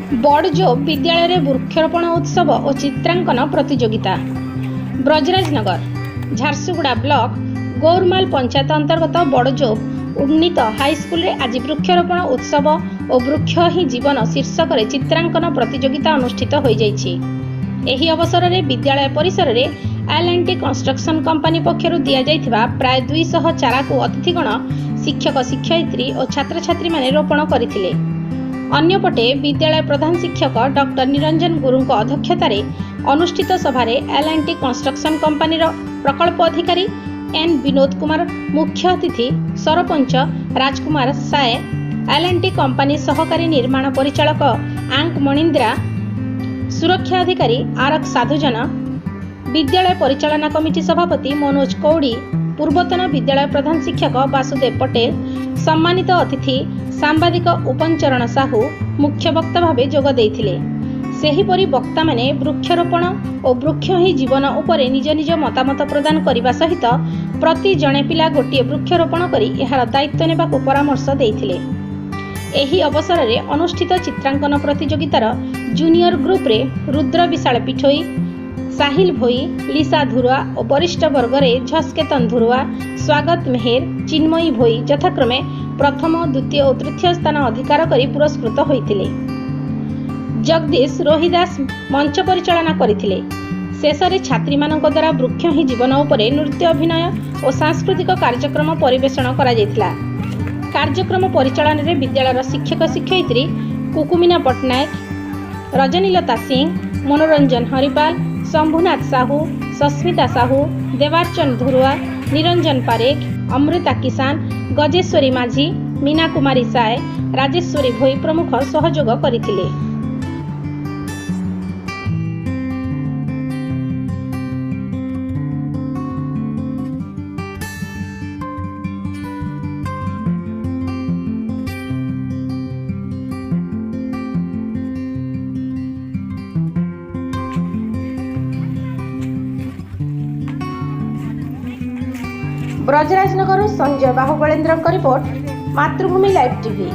ବଡ଼ଜୋବ ବିଦ୍ୟାଳୟରେ ବୃକ୍ଷରୋପଣ ଉତ୍ସବ ଓ ଚିତ୍ରାଙ୍କନ ପ୍ରତିଯୋଗିତା। ବ୍ରଜରାଜନଗର, ଝାରସୁଗୁଡ଼ା ବ୍ଲକ ଗୌରମାଲ ପଞ୍ଚାୟତ ଅନ୍ତର୍ଗତ ବଡ଼ଜୋବ ଉନ୍ନୀତ ହାଇସ୍କୁଲରେ ଆଜି ବୃକ୍ଷରୋପଣ ଉତ୍ସବ ଓ ବୃକ୍ଷ ହିଁ ଜୀବନ ଶୀର୍ଷକରେ ଚିତ୍ରାଙ୍କନ ପ୍ରତିଯୋଗିତା ଅନୁଷ୍ଠିତ ହୋଇଯାଇଛି। ଏହି ଅବସରରେ ବିଦ୍ୟାଳୟ ପରିସରରେ L and T construction company ପକ୍ଷରୁ ଦିଆଯାଇଥିବା ପ୍ରାୟ 200 ଚାରାକୁ ଅତିଥିଗଣ, ଶିକ୍ଷକ ଶିକ୍ଷୟିତ୍ରୀ ଓ ଛାତ୍ରଛାତ୍ରୀମାନେ ରୋପଣ କରିଥିଲେ। ଅନ୍ୟପଟେ ବିଦ୍ୟାଳୟ ପ୍ରଧାନ ଶିକ୍ଷକ ଡକ୍ଟର ନିରଞ୍ଜନ ଗୁରୁଙ୍କ ଅଧ୍ୟକ୍ଷତାରେ ଅନୁଷ୍ଠିତ ସଭାରେ ଏଲ୍ ଆଣ୍ଡ ଟି କନଷ୍ଟ୍ରକ୍ସନ୍ କମ୍ପାନୀର ପ୍ରକଳ୍ପ ଅଧିକାରୀ ଏନ୍ ବିନୋଦ କୁମାର ମୁଖ୍ୟ ଅତିଥି, sarpanch Rajkumar Sai, L and T company ସହକାରୀ ନିର୍ମାଣ ପରିଚାଳକ ଆଙ୍କ ମଣିନ୍ଦ୍ରା, ସୁରକ୍ଷା ଅଧିକାରୀ ଆରକ ସାଧୁଜନ, ବିଦ୍ୟାଳୟ ପରିଚାଳନା କମିଟି ସଭାପତି ମନୋଜ କୌଡ଼ି, ପୂର୍ବତନ ବିଦ୍ୟାଳୟ ପ୍ରଧାନ ଶିକ୍ଷକ ବାସୁଦେବ ପଟେଲ, ସମ୍ମାନିତ ଅତିଥି ସାମ୍ବାଦିକ ଉପଞ୍ଚରଣ ସାହୁ ମୁଖ୍ୟ ବକ୍ତା ଭାବେ ଯୋଗ ଦେଇଥିଲେ। ସେହିପରି ବକ୍ତାମାନେ ବୃକ୍ଷରୋପଣ ଓ ବୃକ୍ଷ ହିଁ ଜୀବନ ଉପରେ ନିଜ ନିଜ ମତାମତ ପ୍ରଦାନ କରିବା ସହିତ ପ୍ରତି ଜଣେ ପିଲା ଗୋଟିଏ ବୃକ୍ଷରୋପଣ କରି ଏହାର ଦାୟିତ୍ୱ ନେବାକୁ ପରାମର୍ଶ ଦେଇଥିଲେ। ଏହି ଅବସରରେ ଅନୁଷ୍ଠିତ ଚିତ୍ରାଙ୍କନ ପ୍ରତିଯୋଗିତାର ଜୁନିୟର ଗ୍ରୁପରେ ରୁଦ୍ର ବିଶାଳ ପିଠୋଇ, ସାହିଲ ଭୋଇ, ଲିସା ଧୁରୁଆ ଓ ବରିଷ୍ଠ ବର୍ଗରେ ଝସକେତନ ଧୁରୁଆ, ସ୍ୱାଗତ ମେହେର, ଚିନ୍ମୟୀ ଭୋଇ ଯଥାକ୍ରମେ ପ୍ରଥମ, ଦ୍ୱିତୀୟ ଓ ତୃତୀୟ ସ୍ଥାନ ଅଧିକାର କରି ପୁରସ୍କୃତ ହୋଇଥିଲେ। ଜଗଦୀଶ ରୋହିଦାସ ମଞ୍ଚ ପରିଚାଳନା କରିଥିଲେ। ଶେଷରେ ଛାତ୍ରୀମାନଙ୍କ ଦ୍ୱାରା ବୃକ୍ଷ ହିଁ ଜୀବନ ଉପରେ ନୃତ୍ୟ ଅଭିନୟ ଓ ସାଂସ୍କୃତିକ କାର୍ଯ୍ୟକ୍ରମ ପରିବେଷଣ କରାଯାଇଥିଲା। କାର୍ଯ୍ୟକ୍ରମ ପରିଚାଳନାରେ ବିଦ୍ୟାଳୟର ଶିକ୍ଷକ ଶିକ୍ଷୟିତ୍ରୀ କୁକୁମିନା ପଟ୍ଟନାୟକ, ରଜନୀଲତା ସିଂ, ମନୋରଞ୍ଜନ ହରିପାଲ, ଶମ୍ଭୁନାଥ ସାହୁ, ସସ୍ମିତା ସାହୁ, ଦେବାର୍ଚ୍ଚନ ଧୁରୁଆ, ନିରଞ୍ଜନ ପାରେଖ, ଅମୃତା କିଷାନ, ଗଜେଶ୍ୱରୀ ମାଝୀ, ମୀନା କୁମାରୀ ସାଏ, ରାଜେଶ୍ୱରୀ ଭୋଇ ପ୍ରମୁଖ ସହଯୋଗ କରିଥିଲେ। ବ୍ରଜରାଜନଗରରୁ ସଞ୍ଜୟ ବାହୁବଳେନ୍ଦ୍ରଙ୍କ ରିପୋର୍ଟ, ମାତୃଭୂମି ଲାଇଭ୍ ଟିଭି।